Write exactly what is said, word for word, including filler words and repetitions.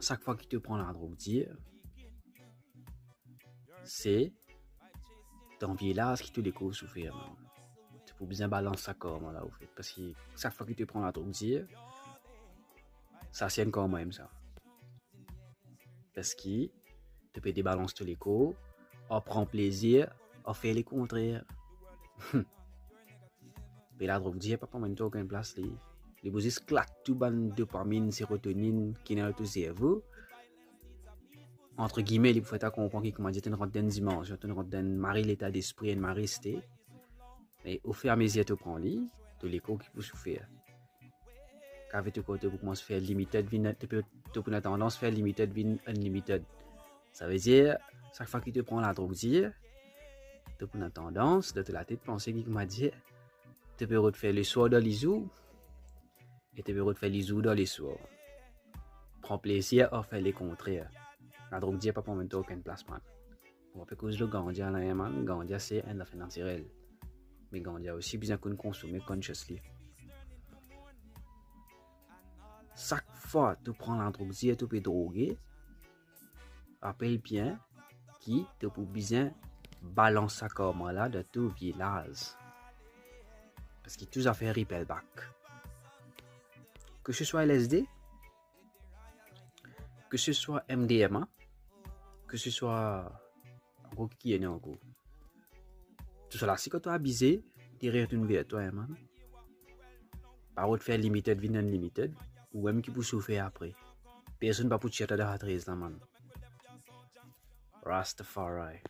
Sak fwa ki to pran ladrog dir, se dan vie laz ki to lekor soufer, man. To pou bizin balans sa karma la, ofet, parski sak fwa ki to pran ladrog dir, sa se enn karma mem sa. Parski to pe debalans to lekor, ar pran plezir, ar fer lekontrer. Pe ladrog dir pa pou amenn twa okenn plas li. Li pou zis klak tou bann dopaminn, serotoninn ki ena dan to servo. Antre gime, li pou fer twa konpran ki, koumadir, to rant dan enn dimansion, to rant dan enn mari leta despri, enn mari state. Me ofiramezir to pran li, to lekor ki pou soufer. Kav to kor to pou koumans fer limited vinn, to pou, to pou ena tandans fer limited vinn unlimited. Savedir, sak fwa ki to pran ladrog dir, to pou ena tandans dan to latet panse ki, koumadir, to pe rod fer leswar dan lizour, e to pe rod fer lizour dan leswar. Pran plezir ar fer lekontrer. Ladrog dir pa pou amenn twa okenn plas, man. Ou pa pe koz lor ganja la, man. Ganja se enn zafer natirel. Me ganja osi bizin konn konsome consciously. Sak fwa to pran ladrog dir, to pe droge, rapel bien ki to pou bizin balans sa karma la dan to vie laz. Parski tou zafer ripel back. Ke se swa L S D, ke se swa M D M A, ke se swa, ankor ki ena ankor. Tousala, si kan to abize, li retourn ver twa, man. Pa rod fer limited vinn unlimited, ou mem ki pou soufer apre. Personn pa pou tir twa dan rat race la, man. Rastafari.